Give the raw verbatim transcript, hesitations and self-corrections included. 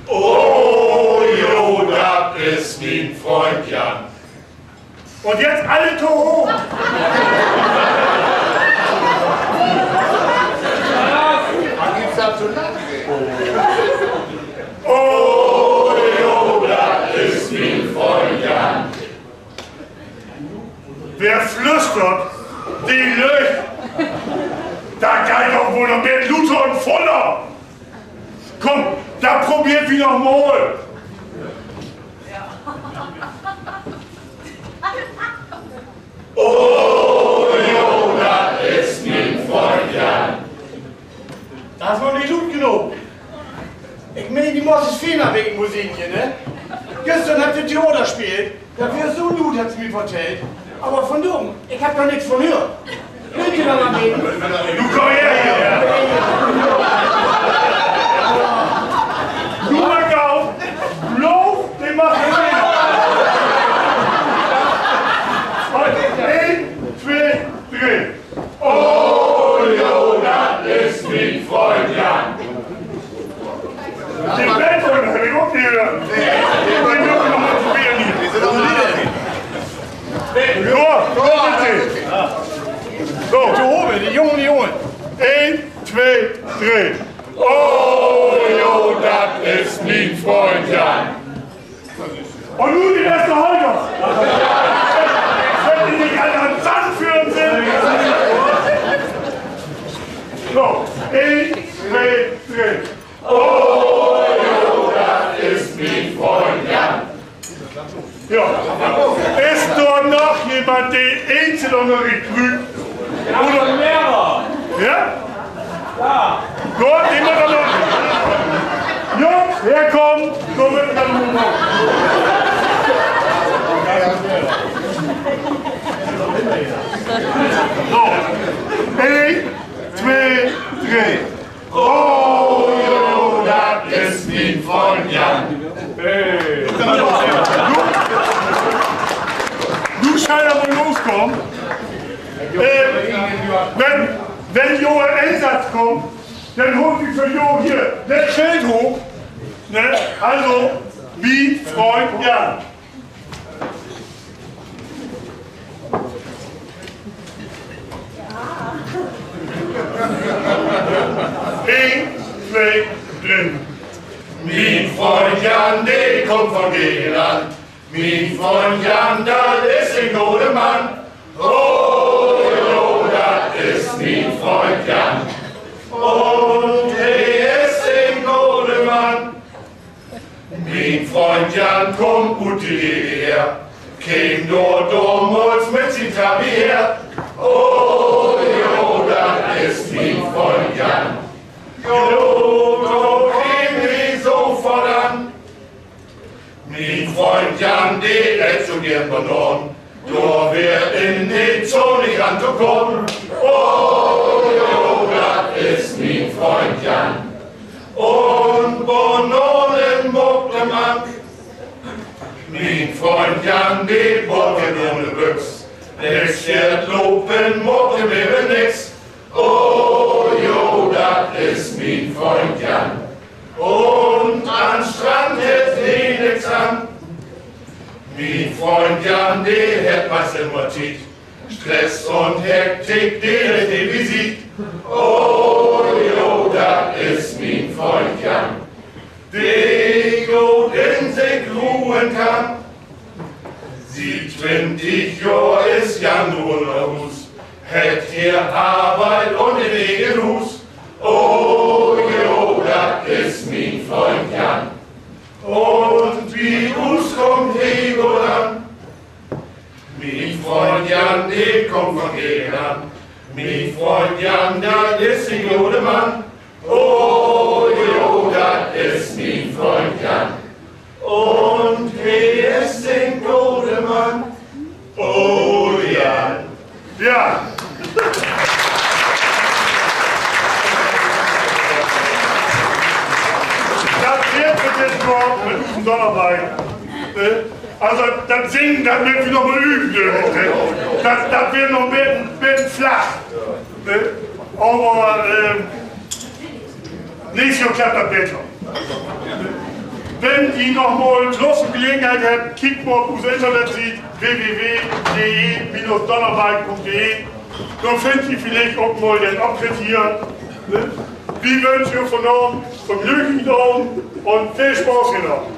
Oh jo, dat is mien Fründ Jan. Un jetzt alle tohoop. Wat gifft dat to lachen? Oh jo, dat is mien Fründ Jan. Wer flüstert, de löggt. Dat geiht doch woll noch mehr luder un vuller. Kumm, dat probeert wi noch mal. Oh jo, dat is mien Fründ Jan. Dat is noch nich luut genoog. Ik meen, du musst es fiener weten, Musik hier, ne? Güstern hebbt wi Theater speelt. Dat weer so luut, hebbt se mi vertellt. Aver vundaag, ik heff dor nix vun höört. Könnt ji dor mal weten? Du, kumm her hier. Du, man gau. Lauf, de maakt nix. Un een, twee, dree. Oh jo, dat is mien Fründ Jan. De Band, dat heff ik ok nich höört. Ik weet nich, of dat noch weer nich. Jo, dor sünd se. So, tohoop, de Jungen, de Jungen. Een, twee, dree. Oh jo, dat is mien Fründ Jan. Un nu de beste Holger. Wenn de nich all an Sand föhrt sünd. So, een, twee, dree. Oh jo, dat is mien Fründ Jan. Ja. Is dor noch jemand, de Eenzelunterricht bruukt? Oder Lehrer? Ja? Ja. Goot, immer noch. Jungs, herkamen, so mit man. So. Een, twee, dree. Oh jo, dat is mien Fründ Jan. Hey. Nu, nu schall dat mal loskamen. Äh, wenn, wenn jo Insatz kummt, denn hoolt wi för jo hier dat Schild hooch. Ne? Also, mien Fründ Jan. Een, twee, dree. Mien Fründ Jan, de kummt von Gegenland. Mien Fründ Jan, dat is en gode Mann. Oh jo, dat is mien Fründ Jan. Un he is en gode Mann. Mien Fründ Jan kummt ut de D D R, keem dor domals mit sien Trabi her. Oh jo, dat is mien Fründ Jan. Jo, dor keem he sofort an. Mien Fründ Jan, de eet so geern Bananen. Dor weer in de Zoo nich an to kamen. Oh jo, dat is mien Fründ Jan. Un Bananen maakt em an. Mien Fründ Jan, de baut en ohne Büx. De Schiet lopen maakt em even nix. Oh jo, dat is mien Fründ Jan. Un an Strand hett he nix an. Mien Fründ Jan, de hett meist immer Tiet. Stress un Hektik, de hett he bi Siet. Oh jo, dat is mien Fründ Jan. De goot in sik ruhen kann. Siet twintig Johr is Jan nu unner Huus, hett hier Arbeit un en egen Huus. Oh jo, dat is mien Fründ Jan. Un bi us kummt he goot an. Mien Fründ Jan, de kummt von Gegenland. Mien Fründ Jan, dat is en gode Mann. Oh jo, dat is mien Fründ Jan. Un he is en gode Mann. Oh Jan. Ja. Dat weer dat för dit Johr mit usen Donnerbalken. Äh, also, dat Singen, dat mööt wi noch mal öven, glööv ik, ne? Dat, dat weer noch en beten, beten flach, ne? Aver, ähm, Nächst Johr klappt dat beter. Wenn ji noch mal Lust un Gelegenheit hebbt, kiekt mal op use Internetsiet w w w punkt d e minus donnerbalg punkt d e. Dor finnt ji villicht ok mal den Optritt hier. Wi wünscht jo vunavend Vergnögen un veel Spaaß hier noch.